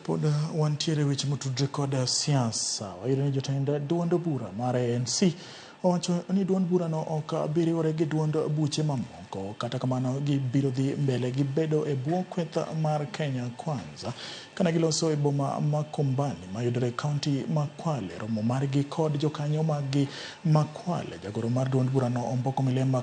Kapod wantiere weche motudre kod siasa, wayudo ni jotend duond bura mar ANC owacho ni duond burano ok bi riwore gi duond buche mamoko. Kata kamano, gibiro dhi mbele gi bedo e bwo kweth mar Kenya Kwanza. Kane giloso e boma ma Kombani mayudore e kaunti ma Kwale, romo margi kod jokanyo maggi ma Kwale, jagoro mar duond burano Omboko Milemba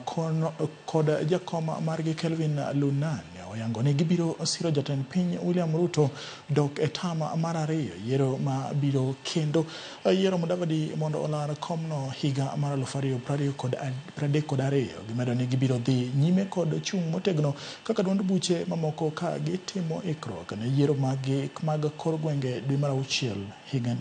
kod jakom margi Kelvin Lunani oyango ni gibiro siro jatend piny William Ruto dok e tam mar ariyo yiero ma biro kendo yiero Mudavadi mondo olar komno higa mar 2032. Gimedo ni gibiro dhi nyime kod chung' motegno kaka duond buche mamoko ka gitimo ikruok ne yiero mag kor gwenge dwe mar auchiel higani.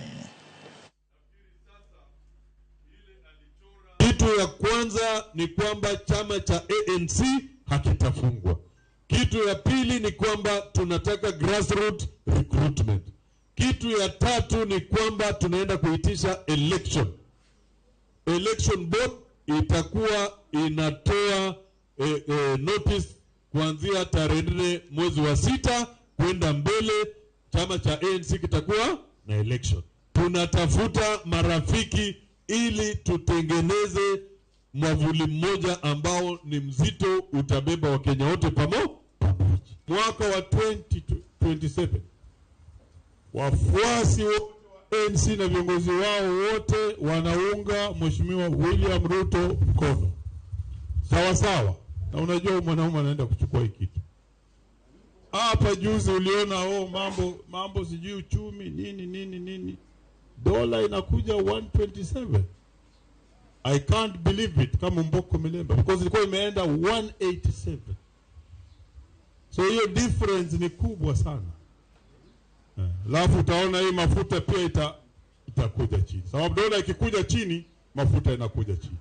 Kitu ya kwanza ni kwamba chama cha ANC hakitafungwa. Kitu ya pili ni kwamba tunataka grassroots recruitment. Kitu ya tatu ni kwamba tunaenda kuitisha election. Election board itakuwa inatoa notice kuanzia tarehe 4 mwezi wa 6 kwenda mbele, chama cha ANC kitakuwa na election. Tunatafuta marafiki ili tutengeneze mwavuli mmoja ambao ni mzito, utabeba Wakenya wote pamoja. Mwaka wa 2027 wafuasi wote wa ANC na viongozi wao wote wanaunga Mheshimiwa William Ruto mkono. Sawa sawa. Na unajua mwanaume anaenda kuchukua hii kitu. Hapa juzi uliona mambo sijui uchumi nini nini nini. Dola inakuja 127. I can't believe it kama Omboko Milemba, because ilikuwa imeenda 187. So hiyo difference ni kubwa sana. Alafu utaona hii mafuta pia itakuja chini. Sababu dola ikikuja chini, mafuta inakuja chini.